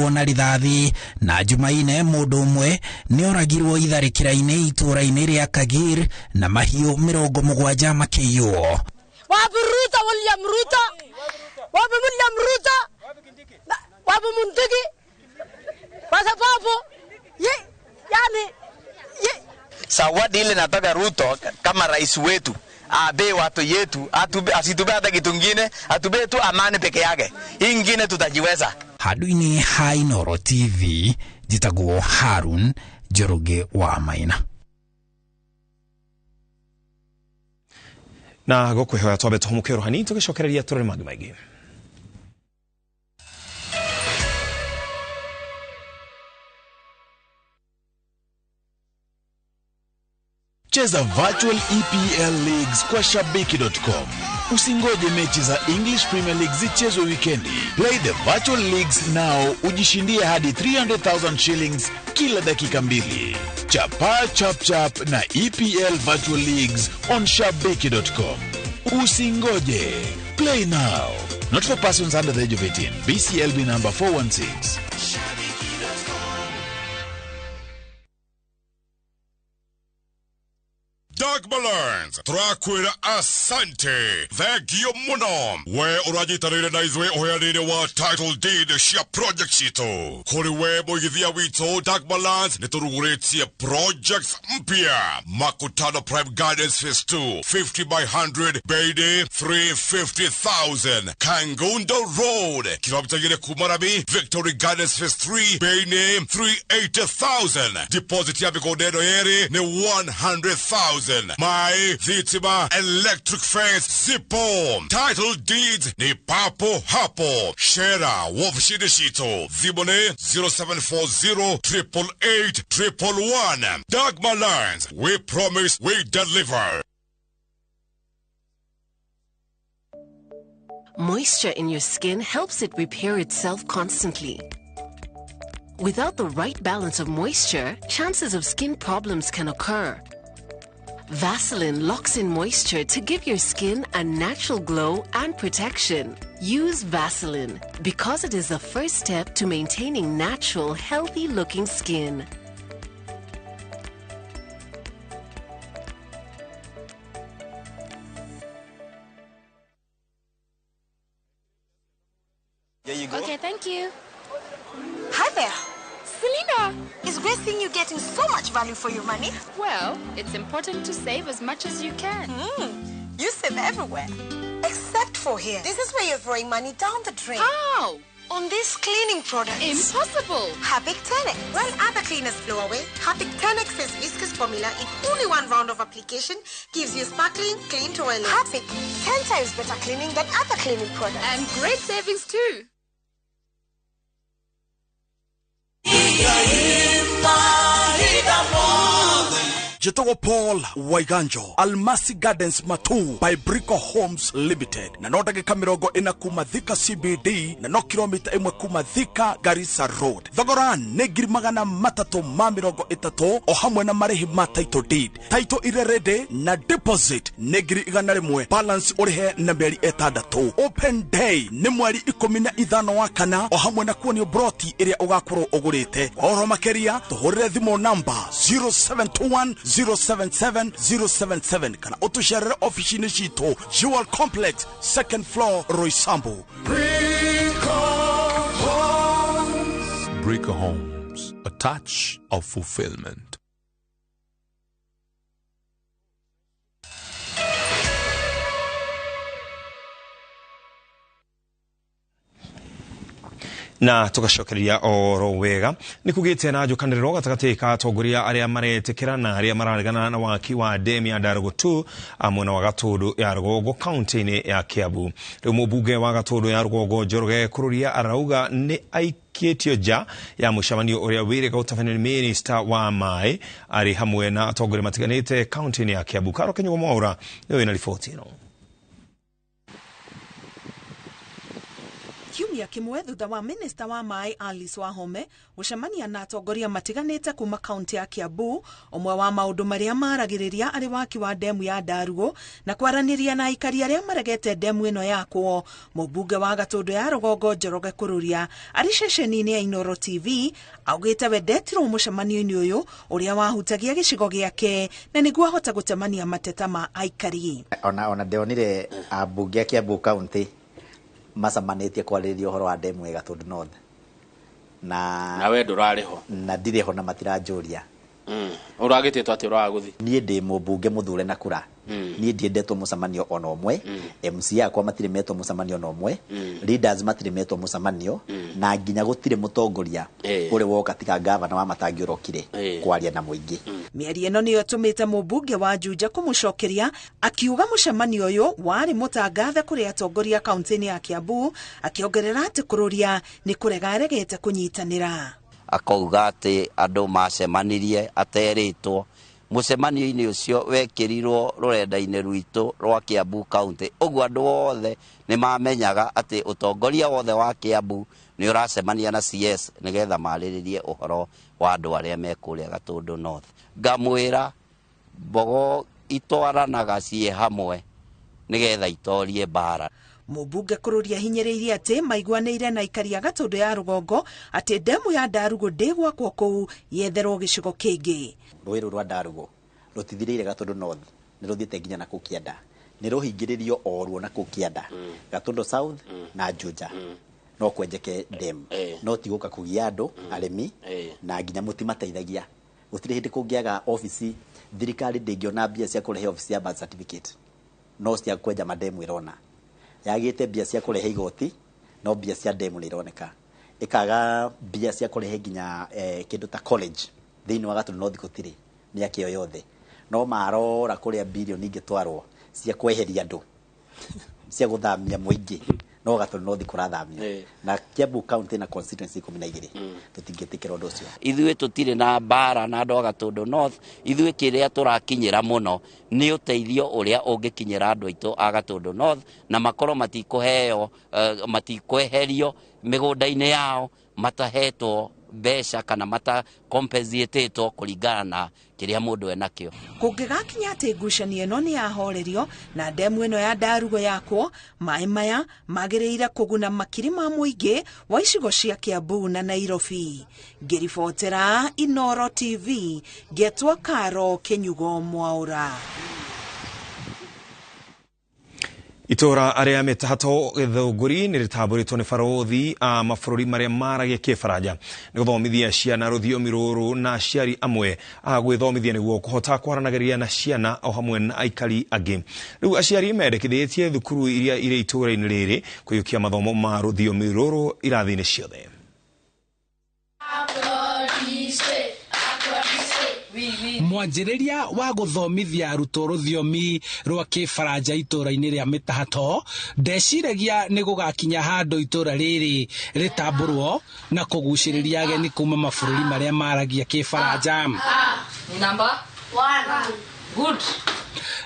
oragirwo na rithathi na Jumaine mũndũ ũmwe nĩ oragirwo itharĩkĩra-inĩ itũũra-inĩ rĩa Kagir na mahiũ 70 makĩiywo. Wapi Ruto, William Ruto, wapi William Ruto, wapi Mundigi, kwa sababu ye, yani ye. Zawadi ile nataka Ruto kama rais wetu abe watu yetu, asitube hata kitu kingine, atube tu amani peke yake, ingine tutajiweza. Handũ-inĩ ha Inooro TV, njĩtagwo Harun Njoroge wa Maina. Na gũkwĩhoya twambe tũhũmũke oro hanini tũgĩcokereria tũrore mangĩ maingĩ. Cheza Virtual EPL Leagues kwa Shabiki.com. Usingoje mechi za English Premier League zichezwe wikendi. Play the Virtual Leagues now, ujishindie hadi 300,000 shillings kila dakika mbili. Chapa chap chap na EPL Virtual Leagues on Shabiki.com. Usingoje. Play now. Not for persons under the age of 18. BCLB number 416. Dagmalands turakwira asante thengio muno we uranyitanĩire na ithuĩ ũheanĩire wa title deed cia project citũ kũrĩ we mũigithia witũ Dagmalands nĩtũrugũrĩtie projects mpya Makutano Prime Gardens Phase 2 50 by 100 Beide 350,000 Kangundo Road kilomita igĩrĩ kuma Rami Victory Gardens Phase 3 Beine 380,000 deposit ya mĩgũnda ĩno yerĩ nĩ 100,000 My thitima electric fence zipo title deeds ni papo hapo shera wofishini citũ thimũ nĩ 0740 888 111. Dagmar Lands, we promise we deliver. Moisture in your skin helps it repair itself constantly. Without the right balance of moisture, chances of skin problems can occur. Vaseline locks in moisture to give your skin a natural glow and protection. Use Vaseline because it is the first step to maintaining natural, healthy-looking skin. There you go. Okay, thank you. Hi there. Selena! It's great seeing you getting so much value for your money. Well, it's important to save as much as you can. You save everywhere, except for here. This is where you're throwing money down the drain. How? On these cleaning products. Impossible! Harpic 10X. While other cleaners blow away, Harpic 10X's viscous formula in only one round of application gives you sparkling, clean toilet. Harpic, 10 times better cleaning than other cleaning products. And great savings too. Njĩtagwo Paul Waiganjo, Almasi Gardens Matu by Brico Homes Limited, na no ndagĩka 40 kuma Thika CBD na no kilomita 1 kuma Thika Garissa Road. Thogora nĩ 330,000 o hamwe na marĩhi ma title deed, title ire ready na deposit nĩ 100,000, balance ũrĩhe na mĩeri 6. Open day nĩ mweri 15 wa kana o hamwe na kuonio broti ĩrĩa ũgakorwo ũgũrĩte. Kwa ũhoro makĩria tũhũrĩre thimũ namba 0721 077 077 kana ũtũcerere ofici-inĩ citũ Jewel Complex 2nd floor Roysambu. Brico Homes, a touch of fulfillment. Na tugacokereria oro wega nĩ kugĩte na njũkanĩrĩro gatagatĩ ka atongoria arĩa maretĩkĩra na arĩa mararegana na waki wa demu ya Ndarugu 2 mwena wa Gatũndũ ya Rũgongo kaunti-inĩ ya Kiambu. Rĩu mũmbunge wa Gatũndũ ya Rũgongo Njoroge Kururia arauga nĩ aikĩtio nja ya mũcemanio ũrĩa wĩrĩga gũtabanio nĩ minista wa maĩ arĩ hamwe na atongoria matiganĩte kaunti-inĩ ya Kiambu. Karo Kĩnyugo Mwaũra nĩwe wĩna riboti ĩno. Kiumia Kiumia kĩmwe thutha wa minista wa maĩ Alice Wahome gũcemania na atongoria matiganĩte kuma kaunti ya Kiambu, ũmwe wa maũndũ marĩa maragĩrĩria arĩ waki wa ndemu ya Ndarugo na kwaranĩria na aikari arĩa maregete ndemu ĩno yakwo. Mũmbunge wa Gatũndũ ya Rũgongo Njoroge Kururia arĩ ceceni-inĩ ya Inooro TV augĩte we ndetirwo mũcemanio-inĩ ũyũ ũrĩa wahutagia gĩcigo gĩake na nĩguo ahote gũtemania mateta ma aikari. Ona ndionire ambunge a Kiambu County macamanĩtie kwarĩrĩria ũhoro wa ndemu ya Gatũndũ North na we ndũrarĩ ho na ndirĩ ho na matiranjũria. Ũragĩtĩtwo atĩ ũraga gũthiĩ? Niĩ ndĩ mũmbunge mũthure na kura. Niĩ ndiendetwo mũcemanio ona ũmwe. MC akwa matirĩ metwo mũcemanio ona ũmwe. Leaders matirĩ metwo mũcemanio. Na nginya gũtirĩ mũtongoria ũrĩ woka tiga gavana wa Matangi ũrokire kwaria na mũingĩ. Mĩario ĩno nĩyo ĩtũmĩte mũmbunge wa Juja kũmũcokeria akiuga mũcemanio ũyũ warĩ mũtangathe kũrĩ atongoria kaunti-inĩ ya Kiambu, akĩongerera atĩ Kururia nĩ kũrega aregete kũnyitanĩra. Akauga atĩ andũ macemanirie aterĩtwo. Mũcemanio-inĩ ũcio wekĩrirwo rũrenda-inĩ rwitũ rwa Kiambu County, ũguo andũ othe nĩ mamenyaga atĩ ũtongoria wothe wa Kiambu nĩ ũracemania na CS nĩgetha marĩrĩrie ũhoro wa andũ arĩa me kũrĩa Gatũndũ North. Ngamwĩra mbogo itwaranaga ciĩ hamwe nĩgetha itorie mbara. Mũmbunge Kururia hinyĩrĩirie atĩ maiguanĩire na aikari a Gatũndũ ya Rũgongo atĩ ndemu ya Ndarugo ndĩgwakwo kũu yetherwo gĩcigo kĩngĩ. Rũĩ rũrũ rwa Ndarugo rũtithirĩire Gatũndũ North, nĩ rũthiĩte nginya na kũu kĩanda, nĩ rũhingĩrĩrio o ruo na kũu kĩanda, Gatũndũ South na Juja. No kwenjeke ndemu, no ti gũka kũgia andũ arĩmi na nginya mũtimateithagia. Gũtirĩ hĩndĩ kũngĩaga obici, thirikari ndĩngĩona mbia cia kũrehe obici ya birth certificate, no cia kwenja mandemu ĩrona. Yagĩte mbia cia kũrehe igoti, no mbia cia ndemu nĩ ironeka. Ĩkaga mbia cia kũrehe nginya kĩndũ ta college thĩinĩ wa Gatũndũ North gũtirĩ mĩaka ĩyo yothe, no marora kũrĩa bilioni ingĩtwarwo cia kweheria andũ, cia gũthamia mũingĩ, no Gatũndũ North kũrathamio. Na Kiambu County na constituency 12 tũtingĩtĩkĩra ũndũ ũcio. Ithuĩ tũtirĩ na mbara na andũ a Gatũndũ North, ithuĩ kĩrĩa tũrakinyĩra mũno nĩ ũteithio ũrĩa ũngĩkinyĩra andũ aitũ a Gatũndũ North na makorwo matikũheo, matikweherio mĩgũnda-inĩ yao matahetwo mbeca kana mata compensatetwo kũringana na kĩrĩa mũndũ enakĩo. Kũngĩgakinya atĩ ngucanio ĩno nĩ yahorerio na ndemu ĩno ya Ndarugo yakwo, maĩ maya magĩrĩire kũguna makiri ma mũingĩ wa icigo cia Kiambu na Nairobi. Ngĩribotera Inooro TV, ngetwo Karo Kĩnyugo Mwaũra. Itora arĩa mĩtahato Gĩthũngũri nĩ rĩtambũrĩtwo nĩ barũthi a mabũrũri marĩa maragia kĩbaranja nĩ gũthomithia ciana rũthiomi rũrũ na aciari amwe a gwĩthomithia nĩguo kũhota kwaranagĩria na ciana o hamwe na aikari angĩ. Rĩu aciari mendekithĩtie thukuru iria irĩ itũũra-inĩ rĩrĩ kũiyũkia mathomo ma rũthiomi rũrũ irathi-inĩ ciothe. Mwanjĩrĩria wa gũthomithia arutwo rũthiomi rwa kĩbaranja itũũra-inĩ rĩa Mĩtahato ndeciragia nĩ gũgakinya handũ itũũra rĩrĩ rĩtambũrwo na kũgucĩrĩria ageni kuma mabũrũri marĩa maragia kĩbaranja.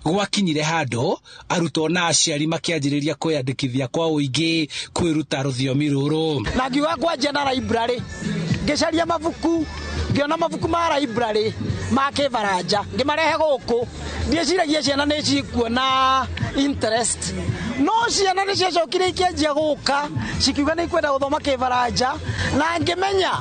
Gwakinyire handũ arutwo na aciari makĩanjĩrĩria kwĩyandĩkithia kwa ũingĩ kwĩruta rũthiomi rũrũ. Na ngiuga kwanjia na library ngĩcaria mabuku, ngĩona mabuku ma library ma kĩbaranja ngĩmarehe gũkũ. Ndieciragia ciana nĩ cikuona interest, no ciana nĩ ciacokire ikĩanjia gũka cikiuga nĩ ikwenda gũthoma kĩbaranja, na ngĩmenya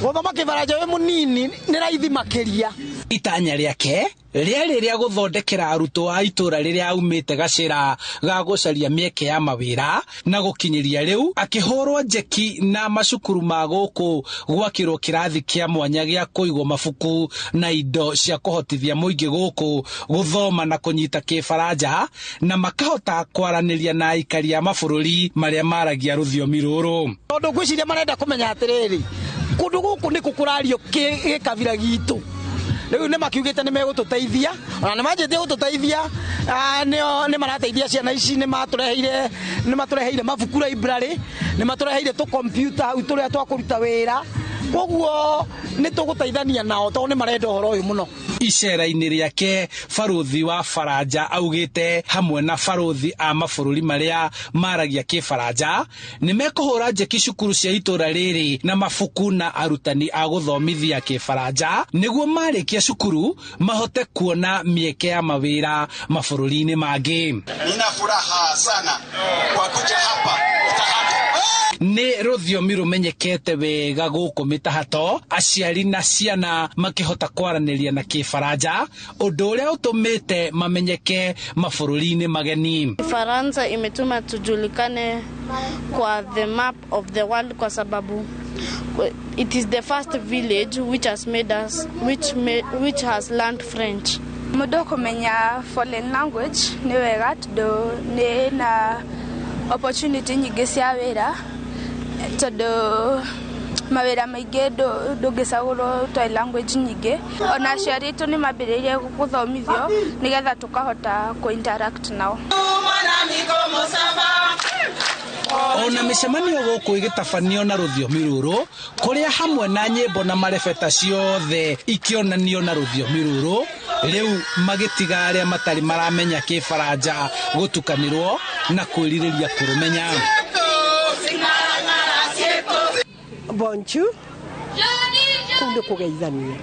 gũthoma kĩbaranja wĩ mũnini nĩ raithi makĩria. Itanya rĩake rĩarĩ rĩa gũthondekera arutwo a itũũra rĩrĩa aumĩte gacĩra ga gũcaria mĩeke ya mawĩra na gũkinyĩria rĩu akĩhũrwo njeki na macukuru ma gũkũ gwakĩrwo kĩrathi kĩa mwanya gĩa kũigwo mabuku na indo cia kũhotithia mũingĩ gũkũ gũthoma na kũnyita kĩbaranja na makahota kwaranĩria na aikari a mabũrũri marĩa maragia rũthiomi rũrũ. Tondũ ngwĩciria marenda kũmenya atĩrĩrĩ, kũndũ gũkũ nĩkũ kũrario gĩkabira gitũ. Rĩu nĩ makiugĩte nĩ megũtũteithia, ona nĩ manjĩtie gũtũteithia, nĩ marateithia ciana ici, nĩ matũreheire mabuku library, nĩ matũreheire tũ computer hau tũrĩa twa kũruta wĩra. Koguo nĩ tũgũteithania nao tondũ nĩ marenda ũhoro ũyũ mũno. Icera-inĩ rĩake baruthi wa Faranja augĩte hamwe na baruthi a mabũrũri marĩa maragia kĩfaranja nĩ mekũhũra njeki cukuru cia itũra rĩrĩ na mabuku na arutani a gũthomithia kĩfaranja nĩguo marĩkia cukuru mahote kuona mĩeke ya mawĩra mabũrũri-inĩ mangĩ. Nina furaha sana kwa kuja hapa. Nĩ rũthiomi rũmenyekete wega gũkũ mĩtahato, aciari na ciana makĩhota kwaranĩria na kĩfaranja, ũndũ ũrĩa ũtũmĩte mamenyeke mabũrũri-inĩ mageni. Kifaransa imetuma tujulikane kwa the map of the world kwa sababu it is the first village which has made us which has learned French. Mũndũ kũmenya foreign language nĩ wega tondũ nĩ na opportunity nyingĩ cia wĩra, tondũ mawĩra maingĩ ndũngĩcagũrwo twa language nyingĩ. Ona aciari aitũ nĩ mambĩrĩirie gũthomithio nĩgetha tũkahota kũ-interact nao. Ona mĩcemanio gũkũ ĩgĩtabanio na rũthiomi rũrũ, kũrĩa hamwe na nyĩmbo na marebeta ciothe ikĩonanio na rũthiomi rũrũ, rĩu magĩtiga arĩa matarĩ maramenya kĩfaranja gũtukanĩrwo na kwĩrirĩria kũrũmenya. Bonjour, kũu nĩ kũgeithania,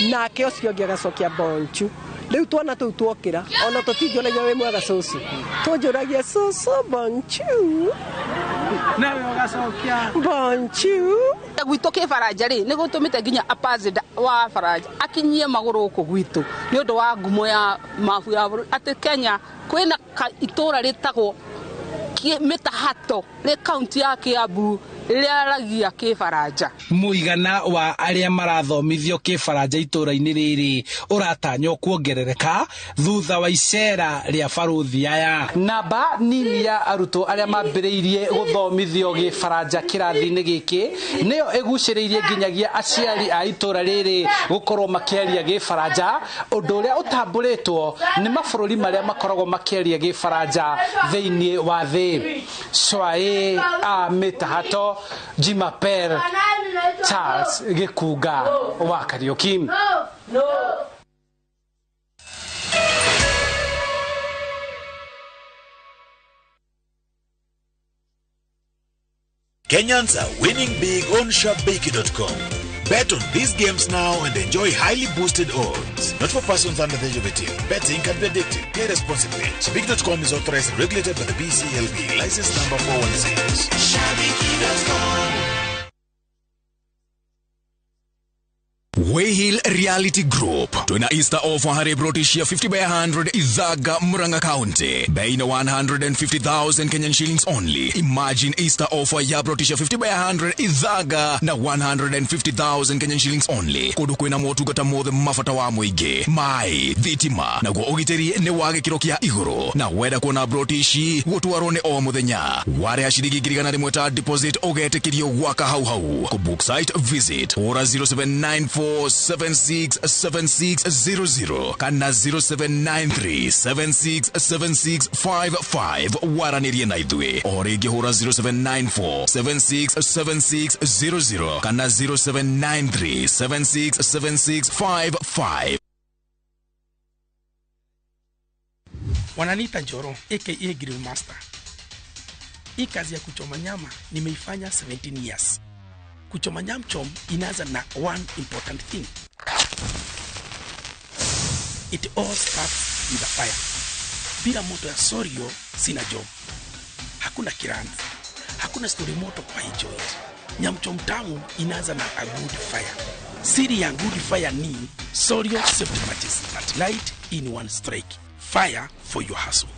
nake ũcio ũngĩ agacokia bonjour. Rĩu twana tũu twokĩra ona tũtinjũragia wĩ mwega cũcũ, tũnjũragia cũcũ bonjour, nawe ũgacokia bonjour. Gwitũ kĩbaranja rĩ nĩ gũtũmĩte nginya ambassador wa Faranja akinyie magũrũ gũkũ gwitũ nĩ ũndũ wa ngumo ya mabu ya bũrũri atĩ Kenya kwĩna itũra rĩtagwo mĩtahato rĩ kaunti ya Kiambu rĩaragia kĩbaranja. Mũigana wa arĩa marathomithio kĩbaranja itũra-inĩ rĩrĩ ũratanywo kuongerereka thutha wa icera rĩa baruthi aya. Namba nini ya arutwo arĩa mambĩrĩirie gũthomithio gĩbaranja kĩrathi-inĩ gĩkĩ nĩyo ĩgucĩrĩirie nginyagia aciari a itũra rĩrĩ gũkorwo makĩaria gĩbaranja, ũndũ ũrĩa ũtambũrĩtwo nĩ mabũrũri marĩa makoragwo makĩaria gĩbaranja thĩinĩ wa thĩ. Cwaĩ a mĩtahato, Jimaper Charles Gĩkunga wa Kariuki. Kenyans are winning big on Shabiki.com. Bet on these games now and enjoy highly boosted odds. Not for persons under the age of 18. Betting can be addictive. Play responsibly. Shabiki.com is authorized and regulated by the BCLB. License number 416. Shabiki.com. Wayhill Reality Group twina Easter offer hari brotishia 50 by 100 Ithaga Murang'a County bei na 150,000 Kenyan shillings only. Imagine Easter offer ya brotishia 50 by 100 Ithaga na 150,000 Kenyan shillings only. Kundu kwina motungata mothe mabata wa muingi, mai, thitima naguo ugitiri ni wa gikiro kia iguru, na wenda kuona brotishi gutwarwo ni o muthenya wareha ciringi 100,000 ta deposit ugetikirio gwaka hau hau. Ku book site visit ora 0794 767600 kana 0793 767655 waranirie na ithuĩ o rĩngĩ hũra 0794 767600 kana 0793 767655. Wananiita Njoro aka Grill Master. Hii kazi ya kuchoma nyama nimeifanya 17 years. Kuchoma nyam chom inaanza na one important thing. It all starts with a fire. Bila moto ya Sorio sina job. Hakuna kiranzi. Hakuna story moto kwa hii joint. Nyam chom tamu inaanza na a good fire. Siri ya good fire ni Sorio safety matches that light in one strike. Fire for your hustle.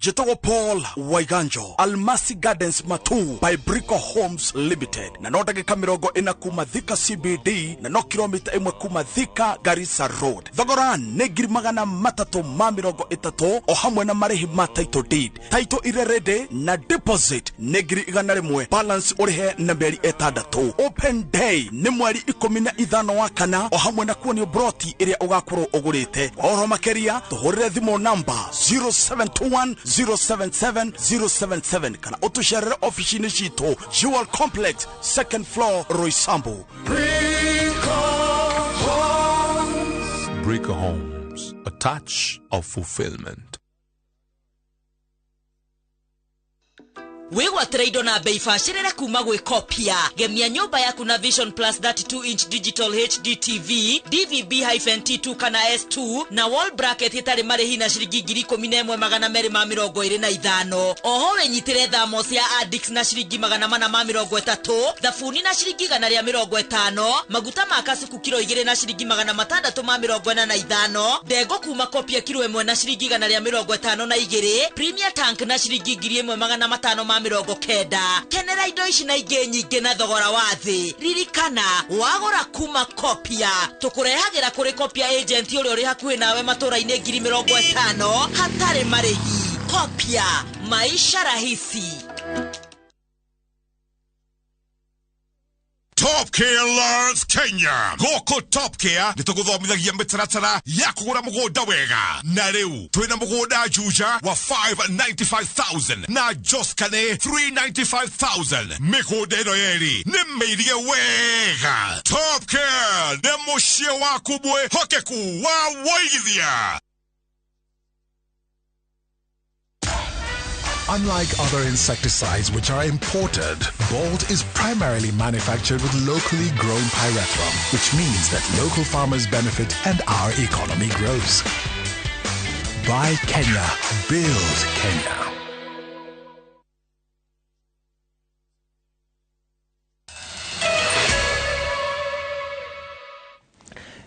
Njĩtagwo Paul Waiganjo, Almasi Gardens Matu by Brico Homes Limited, na no ndagĩka 40 kuma Thika CBD na no kilomita 1 kuma Thika Garissa Road. Thogora nĩ 330,000 o hamwe na marĩhi ma title deed, title ire ready na deposit nĩ 100,000, balance ũrĩhe na mĩeri 6. Open day nĩ mweri 15 wa kana o hamwe na kuonio broti ĩrĩa ũgakorwo ũgũrĩte. Kwa ũhoro makĩria tũhũrĩre thimũ namba 0721 077 077 kana ũtũcerere ofici-inĩ citũ Jewel Complex, second floor, Roysambu. Brico Homes, a touch of fulfillment. Wĩgwatĩre indo na bei bacĩrĩre kuma gwĩ Kopia. Gemia nyũmba yaku na Vision Plus 32 inch digital HD TV DVB-T2 kana S2 na wall bracket ĩtarĩ marĩhi na ciringi 11,225. Oho wĩnyitĩre thamos ya Addix na ciringi 430, thabuni na ciringi 150, maguta ma kasuku kilo 2 na ciringi 645, ndengũ kuma Kopia kilo 1 na ciringi 152, Premier Tank na ciringi 1,590. Kenera indo ici na ingĩ nyingĩ na thogora wa thĩ. Ririkana wagũra kuma Kopia tũkũrehagĩra kũrĩ Kopia agent ũrĩa ũrĩ hakuhĩ nawe matũra-inĩ 50,000 hatarĩ marĩhi. Kopia, maisha rahisi. Top Care Learns Kenya. Goko Top Care nĩtũgũthomithagia mĩtaratara ya kũgũra mũgũnda wega. Na rĩu twĩna mũgũnda Juja wa 595,000 na Joskane 395,000. Mĩgũnda ĩno yerĩ nĩ mĩirige wega. Top Care nĩ mũciĩ waku mwĩhokeku wa wũigithia. Unlike other insecticides which are imported, Bolt is primarily manufactured with locally grown pyrethrum, which means that local farmers benefit and our economy grows. Buy Kenya, build Kenya.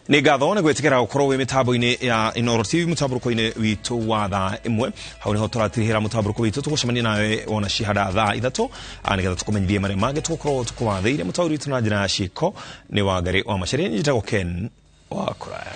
Nĩ ngatho nĩ gwĩtĩkĩra gũkorwo wĩ mĩtambo-inĩ ya Inooro TV mũtambũrũko-inĩ witũ wa thaa 1. Hau nĩho tũratirihĩra mũtambũrũko witũ, tũgũcemania nawe wona cihanda thaa 3 nĩgetha tũkũmenyithie marĩa mangĩ tũgũkorwo tũkũwathĩire. Mũtaũri witũ na njĩra ya ciĩko nĩ Wangari wa Macharia, njĩtagwo Ken wa Kũraya.